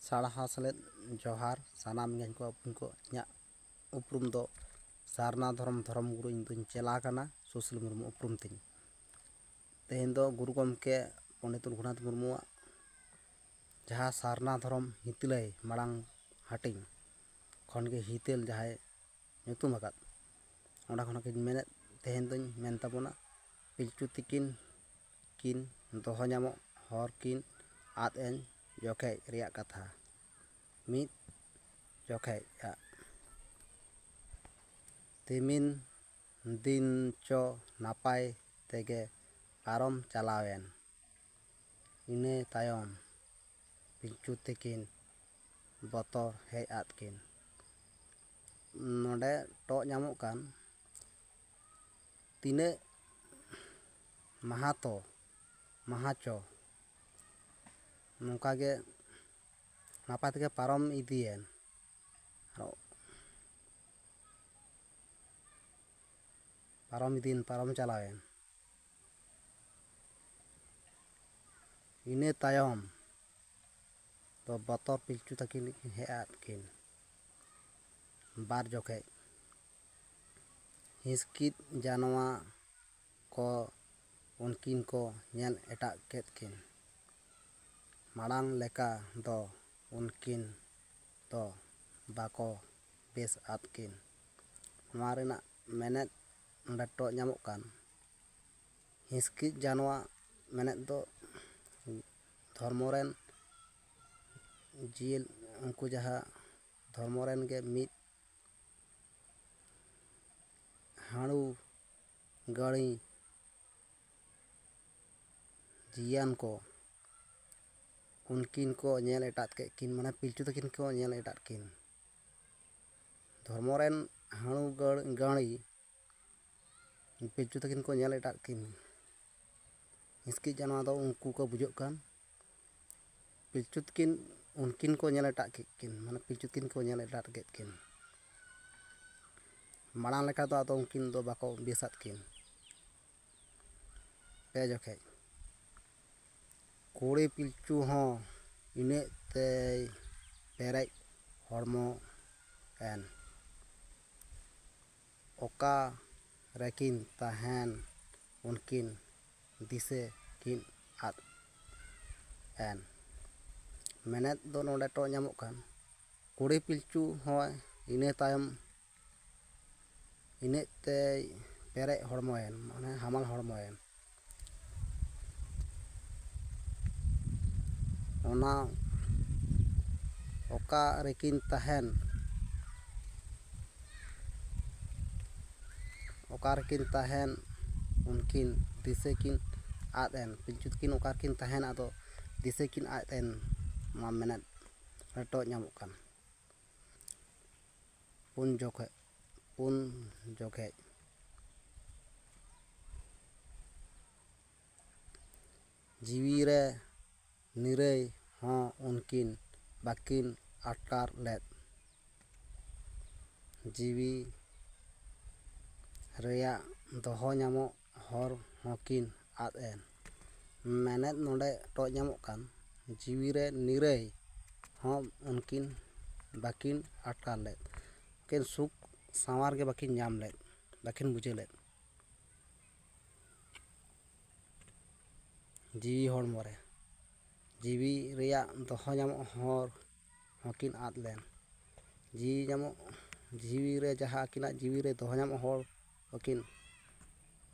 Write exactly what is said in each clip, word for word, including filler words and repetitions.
ᱥᱟᱲᱦᱟ ᱥᱮᱞᱮᱫ ᱡᱚᱦᱟᱨ ᱥᱟᱱᱟᱢ ᱜᱮᱧ ᱠᱚ ᱟᱹᱯᱩᱧ ᱠᱚ᱾ ᱤᱧᱟᱹᱜ ᱩᱯᱨᱩᱢ ᱫᱚ ᱥᱟᱨᱱᱟ ᱫᱷᱚᱨᱚᱢ ᱫᱷᱚᱨᱚᱢ ᱜᱩᱨᱩ, ᱤᱧ ᱫᱚᱧ ᱪᱮᱞᱟ ᱠᱟᱱᱟ, ᱥᱩᱥᱤᱞ ᱢᱩᱨᱢᱩ ᱩᱯᱨᱩᱢ ᱛᱤᱧ᱾ ᱛᱮᱦᱮᱧ ᱫᱚ ᱜᱩᱨᱩ ᱜᱚᱢᱠᱮ ᱯᱚᱱᱰᱤᱛ ᱨᱚᱜᱷᱩᱱᱟᱛᱷ ᱢᱩᱨᱢᱩᱣᱟᱜ ᱡᱟᱦᱟᱸ ᱥᱟᱨᱱᱟ ᱫᱷᱚᱨᱚᱢ ᱦᱤᱛᱟᱹᱞᱟᱹᱭ ᱢᱟᱲᱟᱝ ᱦᱟᱹᱴᱤᱧ ᱠᱷᱚᱱ ᱜᱮ ᱦᱤᱛᱟᱹᱞ ᱡᱟᱦᱟᱸᱭ ᱧᱩᱛᱩᱢ ᱟᱠᱟᱫ, ᱚᱸᱰᱮ ᱠᱷᱚᱱᱟᱜ ᱜᱤᱧ ᱢᱮᱱᱮᱫ, ᱛᱮᱦᱮᱧ ᱫᱚᱧ ᱢᱮᱱ ᱛᱟᱵᱚᱱᱟ ᱯᱤᱞᱪᱩ ᱛᱤᱠᱤᱱ ᱠᱤᱱ ᱫᱚᱦᱚ ᱧᱟᱢᱚᱜ ᱦᱚᱨ ᱠᱤᱱ ᱟᱫ ᱮᱱ ᱡᱚᱠᱷᱮᱡ ᱨᱮᱭᱟᱜ ᱠᱟᱛᱷᱟ᱾ ᱢᱤᱫ ᱡᱚᱠᱷᱮᱡ ᱟᱜ ᱛᱤᱢᱤᱱ ᱫᱤᱱ ᱪᱚ ᱱᱟᱯᱟᱭ ᱛᱮᱜᱮ ᱯᱟᱨᱚᱢ ᱪᱟᱞᱟᱣᱮᱱ᱾ ᱤᱱᱟᱹ ᱛᱟᱭᱚᱢ ᱯᱤᱞᱪᱩ ᱛᱤᱠᱤᱱ ᱵᱚᱛᱚᱨ ᱦᱮᱡ ᱟᱫ ᱠᱤᱱ᱾ ᱱᱚᱰᱮ ᱴᱚᱜ ᱧᱟᱢᱚᱜ ᱠᱟᱱ ᱛᱤᱱᱟᱹᱜ ᱢᱟᱦᱟᱛᱚ ᱢᱟᱦᱟᱪᱚ ᱱᱚᱝᱠᱟ ᱜᱮ ᱱᱟᱯᱟᱭ ᱛᱮᱜᱮ ᱯᱟᱨᱚᱢ ᱤᱫᱤᱭᱮᱱ᱾ ᱟᱨᱚ ᱯᱟᱨᱚᱢ ᱤᱫᱤᱭᱮᱱ, ᱯᱟᱨᱚᱢ ᱪᱟᱞᱟᱣᱮᱱ᱾ ᱤᱱᱟᱹ ᱛᱟᱭᱚᱢ ᱫᱚ ᱵᱚᱛᱚᱨ ᱯᱤᱞᱪᱩ ᱛᱟᱹᱠᱤᱱ ᱦᱮᱡ ᱟᱫ ᱠᱤᱱ ᱵᱟᱨ ᱡᱚᱠᱷᱮᱡ᱾ ᱦᱤᱸᱥᱠᱤᱫ ᱡᱟᱱᱣᱟ ᱠᱚ ᱩᱱᱠᱤᱱ ᱠᱚ ᱧᱮᱞ ᱮᱴᱟᱜ ᱠᱮᱫ ᱠᱤᱱ᱾ ᱢᱟᱲᱟᱝ ᱞᱮᱠᱟ ᱫᱚ ᱩᱱᱠᱤᱱ ᱫᱚ ᱵᱟᱠᱚ ᱵᱮᱥ ᱟᱫ ᱠᱤᱱ᱾ ᱱᱚᱣᱟ ᱨᱮᱱᱟᱜ ᱢᱮᱱᱮᱫ ᱱᱚᱰᱮ ᱴᱚᱜ ᱧᱟᱢᱚᱜ ᱠᱟᱱ ᱦᱤᱸᱥᱠᱤᱫ ᱡᱟᱱᱣᱟ ᱢᱮᱱᱮᱫ ᱫᱚ ᱫᱷᱚᱨᱢᱚ ᱨᱮᱱ ᱡᱤᱭᱟᱹᱞᱤ, ᱩᱱᱠᱩ ᱡᱟᱦᱟᱸ ᱫᱷᱚᱨᱢᱚ ᱨᱮᱱ ᱜᱮ ᱢᱤᱫ ᱦᱟᱹᱬᱩ ᱜᱟᱹᱲᱤ ᱡᱤᱭᱟᱱ ᱠᱚ, ᱩᱱᱠᱤᱱ ᱠᱚ ᱧᱮᱞ ᱮᱴᱟᱜ ᱠᱮᱫ ᱠᱤᱱ, ᱢᱟᱱᱮ ᱯᱤᱞᱪᱩ ᱛᱟᱹᱠᱤᱱ ᱠᱚ ᱧᱮᱞ ᱮᱴᱟᱜ ᱠᱤᱱ᱾ ᱫᱷᱚᱨᱢᱚ ᱨᱮᱱ ᱦᱟᱹᱬᱩ ᱜᱟᱹᱲ-, ᱜᱟᱹᱲᱤ ᱯᱤᱞᱪᱩ ᱛᱟᱹᱠᱤᱱ ᱠᱚ ᱧᱮᱞ ᱮᱴᱟᱜ ᱠᱤᱱ᱾ ᱦᱤᱸᱥᱠᱤᱫ ᱡᱟᱱᱣᱟ ᱫᱚ ᱩᱱᱠᱩ ᱠᱚ ᱵᱩᱡᱷᱟᱹᱜ ᱠᱟᱱ᱾ ᱯᱤᱞᱪᱩ ᱛᱟᱹᱠᱤᱱ ᱩᱱᱠᱤᱱ ᱠᱚ ᱧᱮᱞ ᱮᱴᱟᱜ ᱠᱮᱫ ᱠᱤᱱ, ᱢᱟᱱᱮ ᱯᱤᱞᱪᱩ ᱛᱟᱹᱠᱤᱱ ᱠᱚ ᱧᱮᱞ ᱮᱴᱟᱜ ᱠᱮᱫ ᱠᱤᱱ᱾ ᱢᱟᱲᱟᱝ ᱞᱮᱠᱟ ᱫᱚ ᱟᱫᱚ ᱩᱱᱠᱤᱱ ᱫᱚ ᱵᱟᱠᱚ ᱵᱮᱥᱟᱫ ᱠᱤᱱ᱾ ᱯᱮ ᱡᱚᱠᱷᱮᱡ ᱠᱩᱲᱤ ᱯᱤᱞᱪᱩ ᱦᱚᱸ ᱤᱱᱟᱹᱜ ᱛᱮᱭ ᱯᱮᱨᱮᱡ ᱦᱚᱲᱢᱚ ᱮᱱ᱾ ᱚᱠᱟ ᱨᱮᱠᱤᱱ ᱛᱟᱦᱮᱱ ᱩᱱᱠᱤᱱ ᱫᱤᱥᱟᱹ ᱠᱤᱱ ᱟᱫ ᱮᱱ᱾ ᱢᱮᱱᱮᱛ ᱫᱚ ᱱᱚᱰᱮ ᱴᱚᱜ ᱧᱟᱢᱚᱜ ᱠᱟᱱ, ᱠᱩᱲᱤ ᱯᱤᱞᱪᱩ ᱦᱚᱸ ᱤᱱᱟᱹ ᱛᱟᱭᱚᱢ ᱤᱱᱟᱹᱜ ᱛᱮᱭ ᱯᱮᱨᱮᱡ ᱦᱚᱲᱢᱚᱭᱮᱱ, ᱢᱟᱱᱮ ᱦᱟᱢᱟᱞ ᱦᱚᱲᱢᱚᱭᱮᱱ᱾ ᱚᱱᱟ ᱚᱠᱟ ᱨᱮᱠᱤᱱ ᱛᱟᱦᱮᱱ, ᱚᱠᱟ ᱨᱮᱠᱤᱱ ᱛᱟᱦᱮᱱ, ᱩᱱᱠᱤᱱ ᱫᱤᱥᱟᱹ ᱠᱤᱱ ᱟᱫ ᱮᱱ᱾ ᱯᱤᱞᱪᱩ ᱛᱟᱹᱠᱤᱱ ᱚᱠᱟ ᱨᱮᱠᱤᱱ ᱛᱟᱦᱮᱱ, ᱟᱫᱚ ᱫᱤᱥᱟᱹ ᱠᱤᱱ ᱟᱫ ᱮᱱ, ᱱᱚᱣᱟ ᱢᱮᱱᱮᱫ ᱨᱮ ᱴᱚᱜ ᱧᱟᱢᱚᱜ ᱠᱟᱱ᱾ ᱯᱩᱱ ᱡᱚᱠᱷᱮᱡ, ᱯᱩᱱ ᱡᱚᱠᱷᱮᱡ ᱡᱤᱣᱤ ᱨᱮ ᱱᱤᱨᱟᱹᱭ ᱦᱚᱸ ᱩᱱᱠᱤᱱ ᱵᱟᱹᱠᱤᱱ ᱟᱴᱠᱟᱨ ᱞᱮᱫ᱾ ᱡᱤᱣᱤ ᱨᱮᱭᱟᱜ ᱫᱚᱦᱚ ᱧᱟᱢᱚᱜ ᱦᱚᱨ ᱦᱚᱸᱠᱤᱱ ᱟᱫ ᱮᱱ᱾ ᱢᱮᱱᱮᱫ ᱱᱚᱰᱮ ᱴᱚᱜ ᱧᱟᱢᱚᱜ ᱠᱟᱱ, ᱡᱤᱣᱤ ᱨᱮ ᱱᱤᱨᱟᱹᱭ ᱦᱚᱸ ᱩᱱᱠᱤᱱ ᱵᱟᱹᱠᱤᱱ ᱟᱴᱠᱟᱨ ᱞᱮᱫ᱾ ᱩᱱᱠᱤᱱ ᱥᱩᱠ ᱥᱟᱶᱟᱨ ᱜᱮ ᱵᱟᱹᱠᱤᱱ ᱧᱟᱢ ᱞᱮᱫ, ᱵᱟᱹᱠᱤᱱ ᱵᱩᱡᱷᱟᱹᱣ ᱞᱮᱫ᱾ ᱡᱤᱣᱤ ᱦᱚᱲᱢᱚ ᱨᱮ, ᱡᱤᱣᱤ ᱨᱮᱭᱟᱜ ᱫᱚᱦᱚ ᱧᱟᱢᱚᱜ ᱦᱚᱨ ᱦᱚᱸᱠᱤᱱ ᱟᱫ ᱞᱮᱱ᱾ ᱡᱤᱣᱤ ᱧᱟᱢᱚᱜ, ᱡᱤᱣᱤ ᱨᱮ ᱡᱟᱦᱟᱸ ᱟᱹᱠᱤᱱᱟᱜ ᱡᱤᱣᱤ ᱨᱮ ᱫᱚᱦᱚ ᱧᱟᱢᱚᱜ ᱦᱚᱨ ᱦᱚᱸᱠᱤᱱ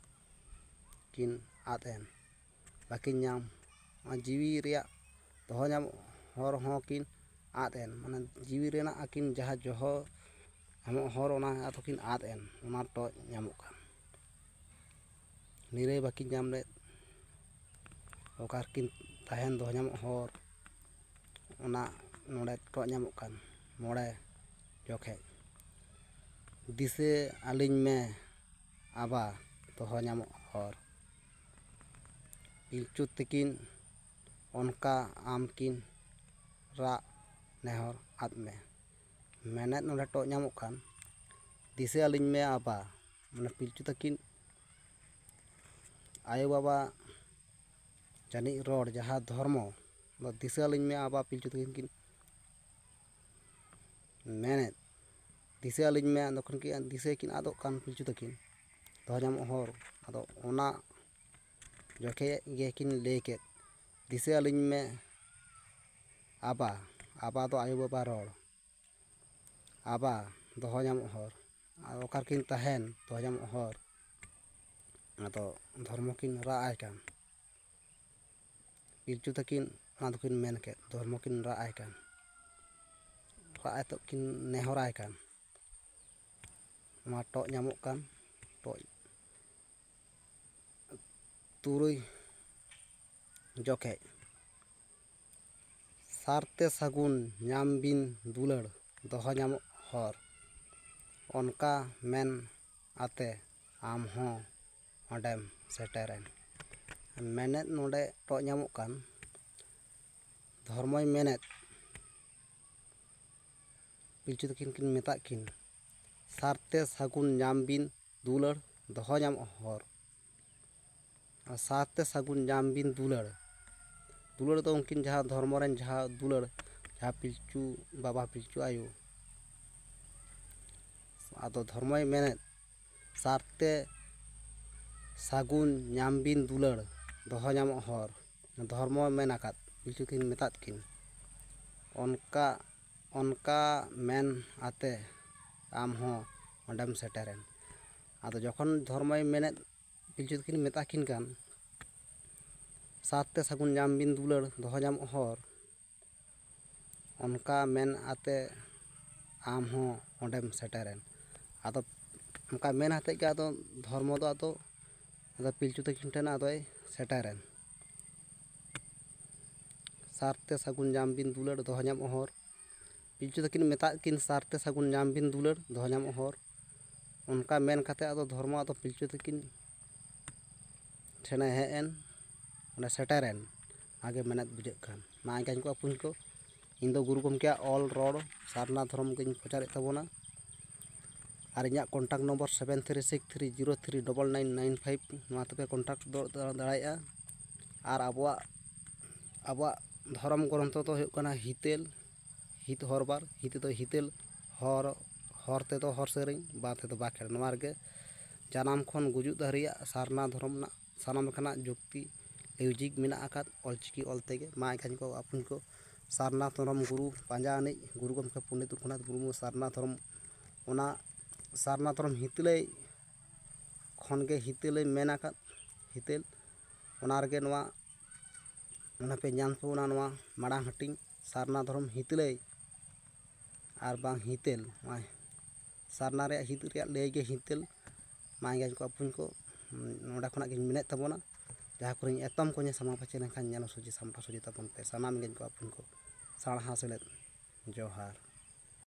ᱠᱤᱱ ᱟᱫ ᱮᱱ, ᱵᱟᱹᱠᱤᱱ ᱧᱟᱢ᱾ ᱚᱱᱟ ᱡᱤᱣᱤ ᱨᱮᱭᱟᱜ ᱫᱚᱦᱚ ᱧᱟᱢᱚᱜ ᱦᱚᱨ ᱦᱚᱸ ᱠᱤᱱ ᱟᱫ ᱮᱱ, ᱢᱟᱱᱮ ᱡᱤᱣᱤ ᱨᱮᱱᱟᱜ ᱟᱹᱠᱤᱱ ᱡᱟᱦᱟᱸ ᱫᱚᱦᱚ ᱧᱟᱢᱚᱜ ᱦᱚᱨ, ᱚᱱᱟ ᱟᱫᱚ ᱠᱤᱱ ᱟᱫ ᱮᱱ, ᱚᱱᱟ ᱴᱚᱜ ᱧᱟᱢᱚᱜ ᱠᱟᱱ᱾ ᱱᱤᱨᱟᱹᱭ ᱵᱟᱹᱠᱤᱱ ᱧᱟᱢ ᱞᱮᱫ, ᱚᱠᱟ ᱨᱮᱠᱤᱱ ᱛᱟᱦᱮᱱ ᱫᱚᱦᱚ ᱧᱟᱢᱚᱜ ᱦᱚᱨ, ᱚᱱᱟ ᱱᱚᱰᱮ ᱴᱚᱜ ᱧᱟᱢᱚᱜ ᱠᱟᱱ᱾ ᱢᱚᱬᱮ ᱡᱚᱠᱷᱮᱡ ᱫᱤᱥᱟᱹ ᱟᱹᱞᱤᱧ ᱢᱮ ᱟᱵᱟ, ᱫᱚᱦᱚ ᱧᱟᱢᱚᱜ ᱦᱚᱨ᱾ ᱯᱤᱞᱪᱩ ᱛᱤᱠᱤᱱ ᱚᱱᱠᱟ ᱟᱢ ᱠᱤᱱ ᱨᱟᱜ ᱱᱮᱦᱚᱨ ᱟᱫ ᱢᱮ᱾ ᱢᱮᱱᱮᱫ ᱱᱚᱰᱮ ᱴᱚᱜ ᱧᱟᱢᱚᱜ ᱠᱟᱱ, ᱫᱤᱥᱟᱹ ᱟᱹᱞᱤᱧ ᱢᱮ ᱟᱵᱟ, ᱢᱟᱱᱮ ᱯᱤᱞᱪᱩ ᱛᱟᱹᱠᱤᱱ ᱟᱭᱳᱼᱵᱟᱵᱟ ᱡᱟᱹᱱᱤᱡ ᱨᱚᱲ, ᱡᱟᱦᱟᱸ ᱫᱷᱚᱨᱢᱚ, ᱫᱚ ᱫᱤᱥᱟᱹ ᱟᱹᱞᱤᱧ ᱢᱮ ᱟᱵᱟ ᱯᱤᱞᱪᱩ ᱛᱟᱹᱠᱤᱱ ᱠᱤᱱ ᱢᱮᱱᱮᱫ, ᱫᱤᱥᱟᱹ ᱟᱹᱞᱤᱧ ᱢᱮ, ᱛᱚᱠᱷᱚᱱ ᱠᱤᱱ ᱫᱤᱥᱟᱹ ᱠᱤᱱ ᱟᱫᱚᱜ ᱠᱟᱱ ᱯᱤᱞᱪᱩ ᱛᱟᱹᱠᱤᱱ, ᱫᱚᱦᱚ ᱧᱟᱢᱚᱜ ᱦᱚᱨ᱾ ᱟᱫᱚ ᱚᱱᱟ ᱡᱚᱠᱷᱮᱡ ᱜᱮᱠᱤᱱ ᱞᱟᱹᱭ ᱠᱮᱫ, ᱫᱤᱥᱟᱹ ᱟᱹᱞᱤᱧ ᱢᱮ ᱟᱵᱟ, ᱟᱵᱟ ᱫᱚ ᱟᱭᱳᱼᱵᱟᱵᱟ ᱨᱚᱲ, ᱟᱵᱟ ᱫᱚᱦᱚ ᱧᱟᱢᱚᱜ ᱦᱚᱨ, ᱟᱨ ᱚᱠᱟ ᱨᱮᱠᱤᱱ ᱛᱟᱦᱮᱱ ᱫᱚᱦᱚ ᱧᱟᱢᱚᱜ ᱦᱚᱨ᱾ ᱟᱫᱚ ᱫᱷᱚᱨᱢᱚ ᱠᱤᱱ ᱨᱟᱜ ᱟᱭ ᱠᱟᱱ, ᱯᱤᱞᱪᱩ ᱛᱟᱹᱠᱤᱱ ᱚᱱᱟ ᱫᱚᱠᱤᱱ ᱢᱮᱱ ᱠᱮᱫ, ᱫᱷᱚᱨᱢᱚ ᱠᱤᱱ ᱨᱟᱜ ᱟᱭ ᱠᱟᱱ, ᱨᱟᱜ ᱟᱭ ᱛᱚ ᱠᱤᱱ ᱱᱮᱦᱚᱨᱟᱭ ᱠᱟᱱ᱾ ᱱᱚᱣᱟ ᱴᱚᱜ ᱧᱟᱢᱚᱜ ᱠᱟᱱ, ᱴᱚᱜ ᱛᱩᱨᱩᱭ ᱡᱚᱠᱷᱮᱡ, ᱥᱟᱨᱛᱮ ᱥᱟᱹᱜᱩᱱ ᱧᱟᱢ ᱵᱤᱱ ᱫᱩᱞᱟᱹᱲ ᱫᱚᱦᱚ ᱧᱟᱢᱚᱜ ᱦᱚᱨ, ᱚᱱᱠᱟ ᱢᱮᱱ ᱟᱛᱮ ᱟᱢ ᱦᱚᱸ ᱚᱸᱰᱮᱢ ᱥᱮᱴᱮᱨᱮᱱ᱾ ᱢᱮᱱᱮᱫ ᱱᱚᱰᱮ ᱴᱚᱜ ᱧᱟᱢᱚᱜ ᱠᱟᱱ, ᱫᱷᱚᱨᱢᱚᱭ ᱢᱮᱱᱮᱫ, ᱯᱤᱞᱪᱩ ᱛᱟᱹᱠᱤᱱ ᱠᱤᱱ ᱢᱮᱛᱟᱜ ᱠᱤᱱ, ᱥᱟᱨᱛᱮ ᱥᱟᱹᱜᱩᱱ ᱧᱟᱢ ᱵᱤᱱ ᱫᱩᱞᱟᱹᱲ ᱫᱚᱦᱚ ᱧᱟᱢᱚᱜ ᱦᱚᱨ᱾ ᱟᱨ ᱥᱟᱨᱛᱮ ᱥᱟᱹᱜᱩᱱ ᱧᱟᱢ ᱵᱤᱱ ᱫᱩᱞᱟᱹᱲ, ᱫᱩᱞᱟᱹᱲ ᱫᱚ ᱩᱱᱠᱤᱱ ᱡᱟᱦᱟᱸ ᱫᱷᱚᱨᱢᱚ ᱨᱮᱱ ᱡᱟᱦᱟᱸ ᱫᱩᱞᱟᱹᱲ, ᱡᱟᱦᱟᱸ ᱯᱤᱞᱪᱩ ᱵᱟᱵᱟ ᱯᱤᱞᱪᱩ ᱟᱭᱳ, ᱟᱫᱚ ᱫᱷᱚᱨᱢᱚᱭ ᱢᱮᱱᱮᱫ, ᱥᱟᱨᱛᱮ ᱥᱟᱹᱜᱩᱱ ᱧᱟᱢ ᱵᱤᱱ ᱫᱩᱞᱟᱹᱲ ᱫᱚᱦᱚ ᱧᱟᱢᱚᱜ ᱦᱚᱨ᱾ ᱫᱷᱚᱨᱢᱚ ᱢᱮᱱ ᱟᱠᱟᱫ, ᱯᱤᱞᱪᱩ ᱠᱤᱱ ᱢᱮᱛᱟᱫ ᱠᱤᱱ, ᱚᱱᱠᱟ ᱚᱱᱠᱟ ᱢᱮᱱ ᱟᱛᱮ ᱟᱢ ᱦᱚᱸ ᱚᱸᱰᱮᱢ ᱥᱮᱴᱮᱨᱮᱱ᱾ ᱟᱫᱚ ᱡᱚᱠᱷᱚᱱ ᱫᱷᱚᱨᱢᱚᱭ ᱢᱮᱱᱮᱫ, ᱯᱤᱞᱪᱩ ᱛᱟᱹᱠᱤᱱ ᱢᱮᱛᱟ ᱠᱤᱱ ᱠᱟᱱ, ᱥᱟᱨᱛᱮ ᱥᱟᱹᱜᱩᱱ ᱧᱟᱢ ᱵᱤᱱ ᱫᱩᱞᱟᱹᱲ ᱫᱚᱦᱚ ᱧᱟᱢᱚᱜ ᱦᱚᱨ, ᱚᱱᱠᱟ ᱢᱮᱱ ᱟᱛᱮ ᱟᱢ ᱦᱚᱸ ᱚᱸᱰᱮᱢ ᱥᱮᱴᱮᱨᱮᱱ᱾ ᱟᱫᱚ ᱚᱱᱠᱟ ᱢᱮᱱ ᱟᱛᱮᱫ ᱜᱮ ᱟᱫᱚ ᱫᱷᱚᱨᱢᱚ ᱫᱚ ᱟᱫᱚ, ᱟᱫᱚ ᱯᱤᱞᱪᱩ ᱛᱟᱹᱠᱤᱱ ᱴᱷᱮᱱ ᱟᱫᱚᱭ ᱥᱮᱴᱮᱨᱮᱱ᱾ ᱥᱟᱨᱛᱮ ᱥᱟᱹᱜᱩᱱ ᱧᱟᱢ ᱵᱤᱱ ᱫᱩᱞᱟᱹᱲ ᱫᱚᱦᱚ ᱧᱟᱢᱚᱜ ᱦᱚᱨ᱾ ᱯᱤᱞᱪᱩ ᱛᱟᱹᱠᱤᱱ ᱢᱮᱛᱟᱫ ᱠᱤᱱ, ᱥᱟᱨᱛᱮ ᱥᱟᱹᱜᱩᱱ ᱧᱟᱢ ᱵᱤᱱ ᱫᱩᱞᱟᱹᱲ ᱫᱚᱦᱚ ᱧᱟᱢᱚᱜ ᱦᱚᱨ᱾ ᱚᱱᱠᱟ ᱢᱮᱱ ᱠᱟᱛᱮ ᱟᱫᱚ ᱫᱷᱚᱨᱢᱚ ᱟᱫᱚ ᱯᱤᱞᱪᱩ ᱛᱟᱹᱠᱤᱱ ᱴᱷᱮᱱᱮ ᱦᱮᱡ ᱮᱱ, ᱚᱸᱰᱮ ᱥᱮᱴᱮᱨᱮᱱ, ᱚᱱᱟᱜᱮ ᱢᱮᱱᱮᱫ ᱵᱩᱡᱷᱟᱹᱜ ᱠᱟᱱ᱾ ᱢᱟ ᱮᱱᱠᱷᱟᱱ ᱠᱚ ᱵᱚᱭᱦᱟ ᱠᱚ, ᱤᱧ ᱫᱚ ᱜᱩᱨᱩ ᱜᱚᱢᱠᱮᱭᱟᱜ ᱚᱞ ᱨᱚᱲ ᱥᱟᱨᱱᱟ ᱫᱷᱚᱨᱚᱢ ᱜᱤᱧ ᱯᱨᱚᱪᱟᱨᱮᱫ ᱛᱟᱵᱚᱱᱟ᱾ ᱟᱨ ᱤᱧᱟᱹᱜ contact number seven three six three zero three double nine nine five, ᱱᱚᱣᱟ ᱛᱮᱯᱮ contact ᱫᱚ ᱫᱟᱲᱮᱭᱟᱜᱼᱟ᱾ ᱟᱨ ᱟᱵᱚᱣᱟᱜ, ᱟᱵᱚᱣᱟᱜ ᱫᱷᱚᱨᱚᱢ ᱜᱨᱚᱱᱛᱷᱚ ᱫᱚ ᱦᱩᱭᱩᱜ ᱠᱟᱱᱟ ᱦᱤᱛᱟᱹᱞ, ᱦᱤᱛ ᱦᱚᱨ ᱵᱟᱨ, ᱦᱤᱛ ᱫᱚ ᱦᱤᱛᱟᱹᱞ, ᱦᱚᱨ, ᱦᱚᱨ ᱛᱮᱫᱚ ᱦᱚᱨ ᱥᱮᱨᱮᱧ, ᱵᱟᱸ ᱛᱮᱫᱚ ᱵᱟᱸᱠᱷᱮᱲ᱾ ᱱᱚᱣᱟ ᱨᱮᱜᱮ ᱡᱟᱱᱟᱢ ᱠᱷᱚᱱ ᱜᱩᱡᱩᱜ ᱫᱷᱟᱹᱨᱤᱡᱟᱜ ᱥᱟᱨᱱᱟ ᱫᱷᱚᱨᱚᱢ ᱨᱮᱱᱟᱜ ᱥᱟᱱᱟᱢ ᱞᱮᱠᱟᱱᱟᱜ ᱡᱩᱠᱛᱤ ᱞᱚᱡᱤᱠ ᱢᱮᱱᱟᱜ ᱟᱠᱟᱫ ᱚᱞᱪᱤᱠᱤ ᱚᱞ ᱛᱮᱜᱮ᱾ ᱢᱟ ᱮᱱᱠᱷᱟᱱ ᱠᱚ ᱟᱯᱩᱧ ᱠᱚ ᱥᱟᱨᱱᱟ ᱫᱷᱚᱨᱚᱢ ᱜᱩᱨᱩ ᱯᱟᱸᱡᱟ ᱟᱹᱱᱤᱡ ᱜᱩᱨᱩ ᱜᱚᱢᱠᱮ ᱯᱚᱱᱰᱤᱛ ᱨᱚᱜᱷᱩᱱᱟᱛᱷ ᱢᱩᱨᱢᱩ ᱥᱟᱨᱱᱟ ᱫᱷᱚᱨᱚᱢ, ᱚᱱᱟ ᱥᱟᱨᱱᱟ ᱫᱷᱚᱨᱚᱢ ᱦᱤᱛᱟᱹᱞᱟᱹᱭ ᱠᱷᱚᱱ ᱜᱮ ᱦᱤᱛᱟᱹᱞᱟᱹᱭ ᱢᱮᱱ ᱟᱠᱟᱫ ᱦᱤᱛᱟᱹᱞ᱾ ᱚᱱᱟ ᱨᱮᱜᱮ ᱱᱚᱣᱟ, ᱚᱱᱟ ᱯᱮ ᱧᱟᱢ ᱛᱟᱵᱚᱱᱟ ᱱᱚᱣᱟ ᱢᱟᱲᱟᱝ ᱦᱟᱹᱴᱤᱧ ᱥᱟᱨᱱᱟ ᱫᱷᱚᱨᱚᱢ ᱦᱤᱛᱟᱹᱞᱟᱹᱭ ᱟᱨ ᱵᱟᱝ ᱦᱤᱛᱟᱹᱞ᱾ ᱱᱚᱣᱟ ᱥᱟᱨᱱᱟ ᱨᱮᱭᱟᱜ ᱦᱤᱛ ᱨᱮᱭᱟᱜ ᱞᱟᱹᱭ ᱜᱮ ᱦᱤᱛᱟᱹᱞ᱾ ᱢᱟ ᱮᱸᱜᱟᱧ ᱠᱚ ᱟᱹᱯᱩᱧ ᱠᱚ, ᱱᱚᱰᱮ ᱠᱷᱚᱱᱟᱜ ᱜᱤᱧ ᱢᱮᱱᱮᱫ ᱛᱟᱵᱚᱱᱟ, ᱡᱟᱦᱟᱸ ᱠᱚᱨᱮᱧ ᱮᱛᱚᱢ ᱠᱚᱧᱮ ᱥᱟᱢᱟᱝ ᱯᱟᱪᱮ ᱞᱮᱱᱠᱷᱟᱱ ᱧᱮᱞ ᱥᱚᱡᱷᱮ ᱥᱟᱢᱴᱟᱣ ᱥᱚᱡᱷᱮ ᱛᱟᱵᱚᱱ ᱯᱮ ᱥᱟᱱᱟᱢ ᱮᱸᱜᱟᱧ ᱠᱚ ᱟᱹᱯᱩᱧ ᱠᱚ᱾ ᱥᱟᱨᱦᱟᱣ ᱥᱮᱞᱮᱫ ᱡᱚᱦᱟᱨ᱾